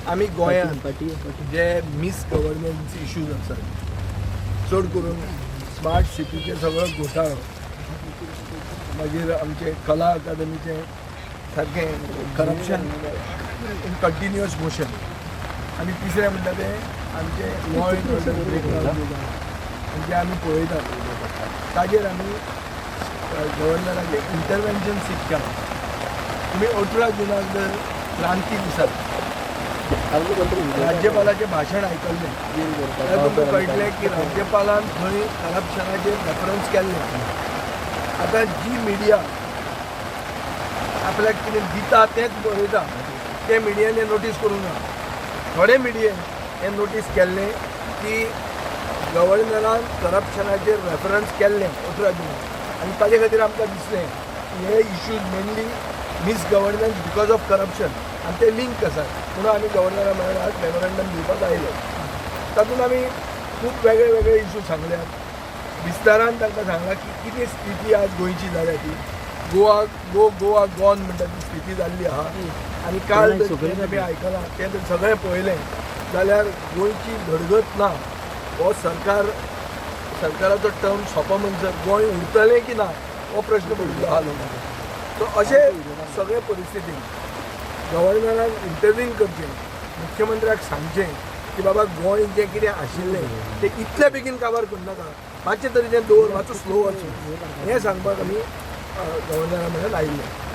आमी गोंयांत जे miss governance issues आसात, चड करून स्मार्ट सिटीचे सगळो घोटाळो, मागीर आमचे कला अकादमीचें सारकें करप्शन इन कंटिन्युअस मोशन, आनी तिसरें म्हणटा तें आमचें लॉ एंड ऑर्डर ब्रेकडावन जे आमी पळयतात, ताजेर आमी गव्हर्नराचें इंटरवेन्शन सीक केलां. तुमी 18 जुनाक जर क्रांती दिसात राज्यपालाचें भाशण आयकल्लें जाल्यार तुमकां कळटलें की राज्यपालान थंय करप्शनाचेर रेफरन्स केल्लें. आतां जी मिडिया आपल्याक कितें दिता तेंच बरयता, ते मिडियान हें नोटीस करूंक ना. थोडे मिडियेन हें नोटीस केल्लें की गव्हर्नरान करप्शनाचेर रेफरन्स केल्लें 18 जुनाक आनी ताजे खातीर आमकां दिसलें की हे issues mainly misgovernance because of corruption आनी ते लिंक आसात, म्हणून आमी गव्हर्नरा मेळ्यार आज मेमोरंडम दिवपाक आयले. तातूंत आमी खूब वेगळे वेगळे इशू सांगल्यात. विस्तारान तांकां सांगलां की कितें स्थिती आज गोंयची जाल्या ती. गोवा गो गोवा गॉन म्हणटा ती स्थिती जाल्ली आहा. आनी काल जर कितें तुमी आयकलां तें जर सगळें पळयलें जाल्यार गोंयची धडगत ना. हो सरकार, सरकाराचो टर्म सोंपो म्हणसर गोंय उरतलें की ना हो प्रश्न पडिल्लो आहा लोकांक. सो अशे सगळे परिस्थितीन गव्हर्नरान इंटरवीन करचें, मुख्यमंत्र्याक सांगचें की बाबा, गोंय जें कितें आशिल्लें तें इतले बेगीन काबार करनाका, मातशें तरी तें दवर, मातसो स्लो वचूं, हें सांगपाक आमी गव्हर्नरा मेरेन आयिल्ले.